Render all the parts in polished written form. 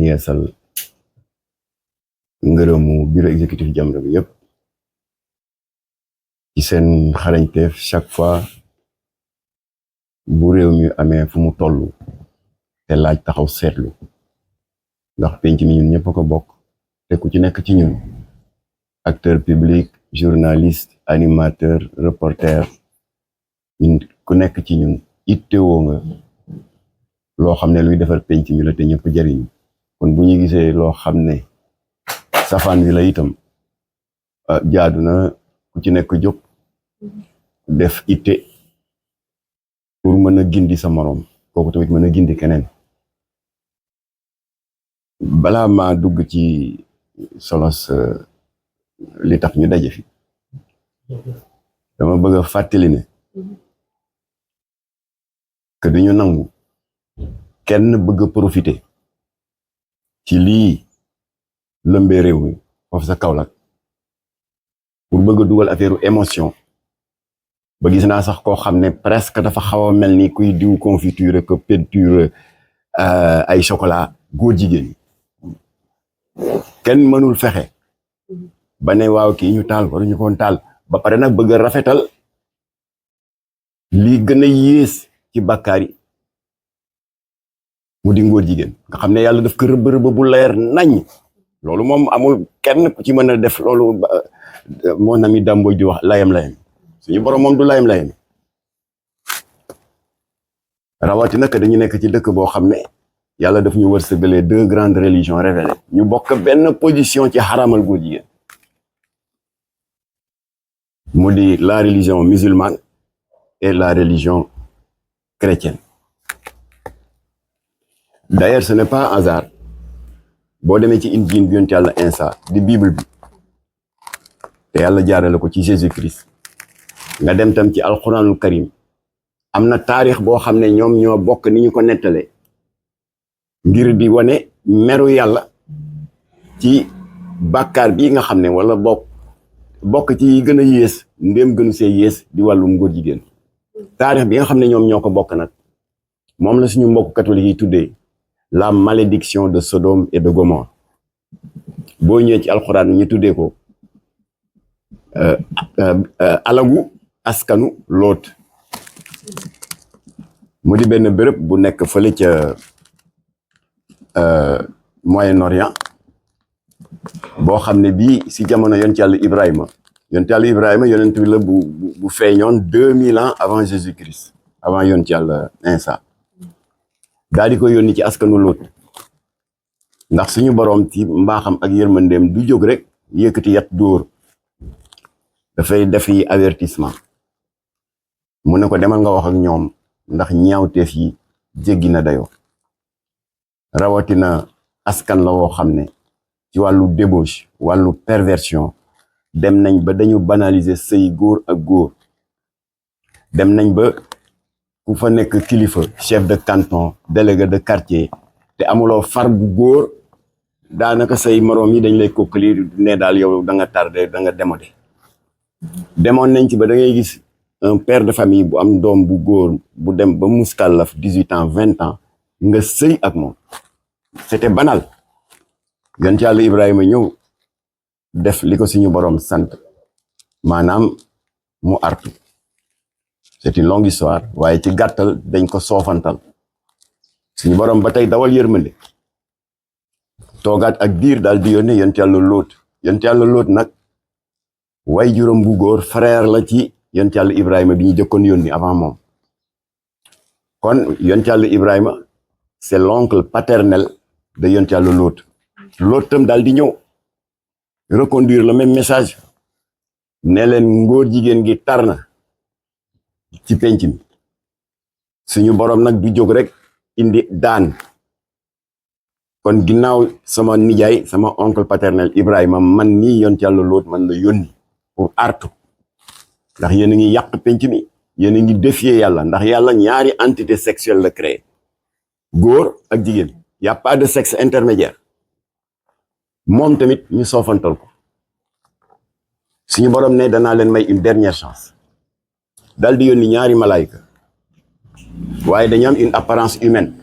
leen yeesal ngërëmu bureau exécutif Jamra bi yëpp ci seen xarañteef chaque fois bu réew mi amee fu mu toll te laaj taxaw seetlu ndax penc mi ñun ñëpp ko bokk te ku ci nekk ci ñun acteur public journaliste animateur reporter ñun ku nekk ci ñun ittewoo nga loo xam ne luy defar penc mi la te ñëpp jariñ kon bu ñu gisee loo xam ne safaan wi la itam jaadu na ku ci nekk jóg def itte pour mën a gindi sa moroom kooku tamit mën a gindi keneen balaa maa dugg ci solos li tax ñu daje fi dama bëgg a fàttali ne que duñu nangu kenn bëgg a profiter ci lii lëmbee réew mi foofu sa Kaolack pour bëgg a dugal affaire émotion ba gis naa sax koo xam ne presque dafa xaw a mel ni kuy diw confiture que peinture ay chocolat góor jigéen kenn mënul fexe ba ne waaw kii ñu taal waruñu koon taal ba pare nag bëgg a rafetal li gën a yées ci bàkkaar yi mu di ngóor jigéen nga xam ne yàlla daf ko rëbb bu leer nañ loolu moom amul kenn ku ci mën a def loolu mon ami Damboy di wax layam suñu borom moom du layam rawatina que dañu nekk ci dëkk boo xam ne yàlla daf ñu wërsëgalee 2 grandes religions révélées ñu bokk benn position ci xaramal góor jigéen mu di la religion musulmane et la religion chrétienne. D'ailleurs ce n'est pas un hasard boo demee ci Injiil bi yonent yàlla Insa di Bible bi te yàlla jaarale ko ci Jésus-Christ nga dem tam ci alquranul karim am na taarix boo xam ne ñoom ñoo bokk ni ñu ko nettalee ngir di wane meru yàlla ci bàkkaar bi nga xam ne wala bokk ci gën a yées ndéem gënu see yées di wàllum góor jigéen taarix bi nga xam ne ñoom ñoo ko bokk nag moom la suñu mbokk catholique yi tuddee la malédiction de Sodome et de Gomorrhe boo ñëwee ci alxuraan ñu tuddee ko alagu askanu Lóot mu di benn béréb bu nekk fële ca Moyen-Orient boo xam ne bii si jamono yonent yàlla Ibrahima yonent bi la bu feeñoon 2000 ans avant Jésus-Christ avant yonent yàlla Insa daal di ko yónni ci askanu Lóot ndax suñu boroom ci mbaaxam ak yërmandeem du jóg rek yëkkati yat dóor dafay def yi avertissement mu ne ko demal nga wax ak ñoom ndax ñaawteef yi jéggi na dayoo rawatina askan la woo xam ne ci wàllu débauche wàllu perversion dem nañ ba dañu banaliser sëy góor ak góor dem nañ ba ku fa nekk kilifa chef de canton délégué de quartier te amuloo far bu góor daanaka say moroom yi dañ lay kokkali ne daal yow da nga tardé da nga démodé demoon nañ ci ba da ngay gis un père de famille bu am doom bu góor bu dem ba muskàllaf 18 ans 20 ans nga sëy ak moom c'était banal yonent yàlla Ibrahima ñëw def li ko suñu boroom sant maanaam mu artu c'est une longue histoire waaye ci gàttal dañ ko soofantal suñu boroom ba tey dawal yërmande toogaat ak diir daal di yónnee yonent yàlla Lóot nag way juróom bu góor frère la ci yonent yàlla Ibrahima bi ñu jëkkoon yónni avant moom kon yonent yàlla Ibrahima c'est l'oncle paternel de yonent yàlla Lóot tam daal di ñëw reconduire le même message ne leen ngóor jigéen gi tar na ci penc mi suñu boroom nag du jóg rek indi daan kon ginnaaw sama nijaay sama oncle paternel Ibrahima man nii yonent yàlla Lóot man la yónni pour artu ndax yéen a ngi yàq penc mi yéen a ngi défier yàlla ndax yàlla ñaari entité sexuelle la créé góor ak jigéen y a pas de sexe intermédiaire moom tamit ñu soofantal ko suñu boroom ne danaa leen may une dernière chance dal di yónni ñaari malaayka waaye dañu am une apparence humaine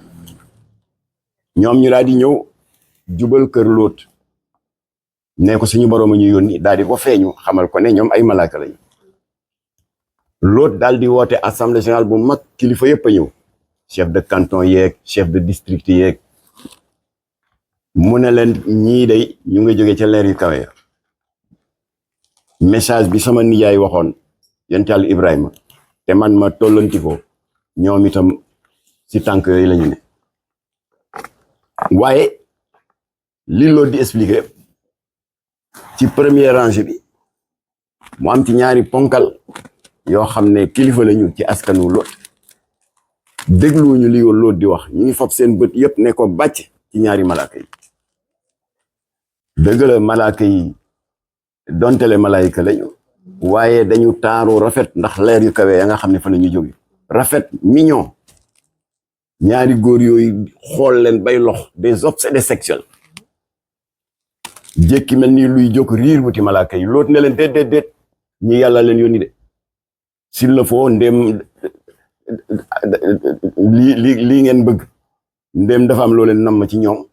ñoom ñu daal di ñëw jubal kër Lóot ne ko suñu borom a ñu yónni daal di ko feeñu xamal ko ne ñoom ay malaaka lañu. Lóot daal di woote assemblée générale bu mag kilifa yëpp a ñëw chef de canton yeeg chef de district yeeg mu ne leen ñii day ñu ngi jóge ca leer yu kawe ya message bi sama nijaay waxoon yonent Yàlla Ibrahima te man ma tollanti ko ñoom itam si tànk yooyu la ñu ne waaye li Lóot di expliquer ci première rangée bi mu am ci ñaari ponkal yoo xam ne kilifa lañu ci askanu Lóot dégluwuñu li Lóot di wax ñu ngi fab seen bët yëpp ne ko bàcc ci ñaari malaaka yi dëgg la malaaka yi dontele malaayika lañu waaye dañu taaru rafet ndax leer yu kawe ya nga xam ne fa la ñu jóge rafet mignon ñaari góor yooyu xool leen bay lox des obsédés sexuels jékki mel ni luy jóg riir wuti malaaka yi Lóot ne leen déet ñi yàlla leen yónni de s'il le faut ndéem lii ngeen bëgg ndéem dafa am loo leen nam ma ci ñoom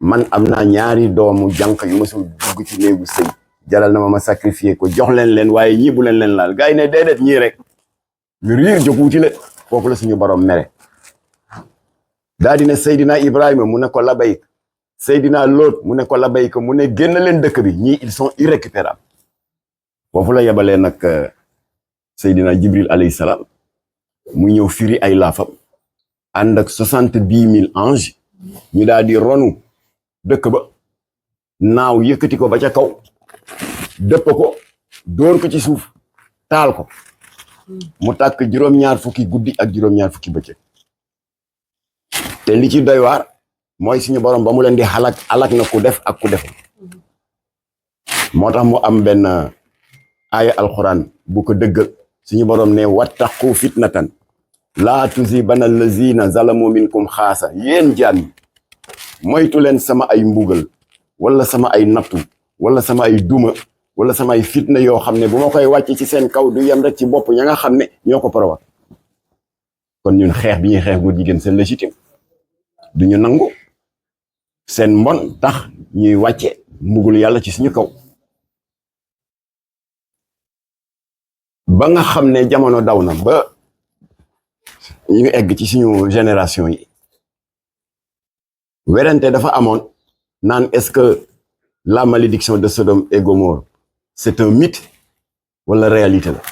man am naa ñaari doomu jànq yu mësul dugg ci néegu sëy jaral na ma sacrifier ko jox leen waaye ñii bu leen laal gars yi ne déedéet ñii rek ñu riir jóg wuti le foofu la suñu borom mere daa di ne Seydina Ibrahima mu ne ko labayk Seydina Lóot mu ne ko labayk mu ne génn leen dëkk bi ñii ils sont irrécupérables foofu la yebalee nag Seydina Jibril alayhi salaam mu ñëw firi ay laafam ànd ak 70,000 anges ñu daal di ronu dëkk ba naaw yëkkati ko ba ca kaw dëpp ko dóor ko ci suuf taal ko mu tàkk juróom-ñaar fukki guddi ak juróom-ñaar fukki bëccëg te li ci doy waar mooy suñu borom ba mu leen di alak na ku def ak ku def moo tax mu am benn aaya alxuraan bu ko dëggal suñu borom ne wattaqu fitnatan laa tusibanna allazina zalamu minkum xaasa yéen jaam moytu leen sama ay mbugal wala sama ay nattu wala sama ay duma wala sama ay fitna yoo xam ne bu ma koy wàcc ci seen kaw du yem rek ci bopp ña nga xam ne ñoo ko provoqué kon ñun xeex bi ñuy xeex góor jigéen seen légitime du ñu nangu seen mbon tax ñuy wàcce mbugul yàlla ci suñu kaw ba nga xam ne jamono daw na ba ñu egg ci suñu génération yi werante dafa amoon naan est-ce que la malédiction de Sodome et Gomorrhe c'est un mythe wala réalité la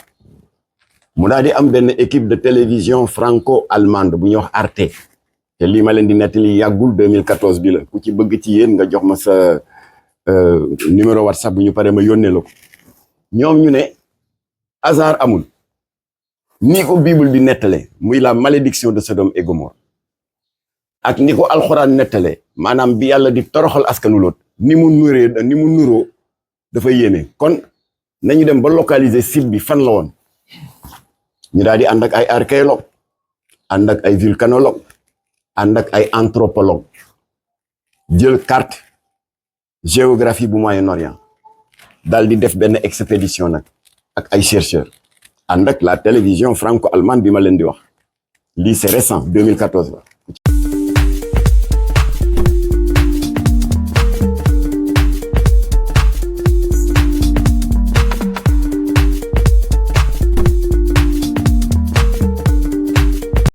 mu daal di am benn équipe de télévision franco-allemande bu ñuy wax Arte te lii ma leen di nettali yàggul 2014 bi la ku ci bëgg ci yéen nga jox ma sa numéro WhatsApp bu ñu paree ma yónnee la ko ñoom ñu ne hasard amul ni ko Bible bi nettale muy la malédiction de Sodome et Gomorrhe ak ni ko alxuraan nettale maanaam bi yàlla di toroxal askanu Lóot ni mu nuroo dafa yéeme kon nañu dem ba localiser site bi fan la woon ñu daal di ànd ak ay archéologue ànd ak ay volcanologue ànd ak ay anthropologue jël carte géographie bu Moyen-Orient daal di def benn expédition nag ak ay chercheurs ànd ak la télévision franco-allemande bi ma leen di wax lii c'est récent 2014 la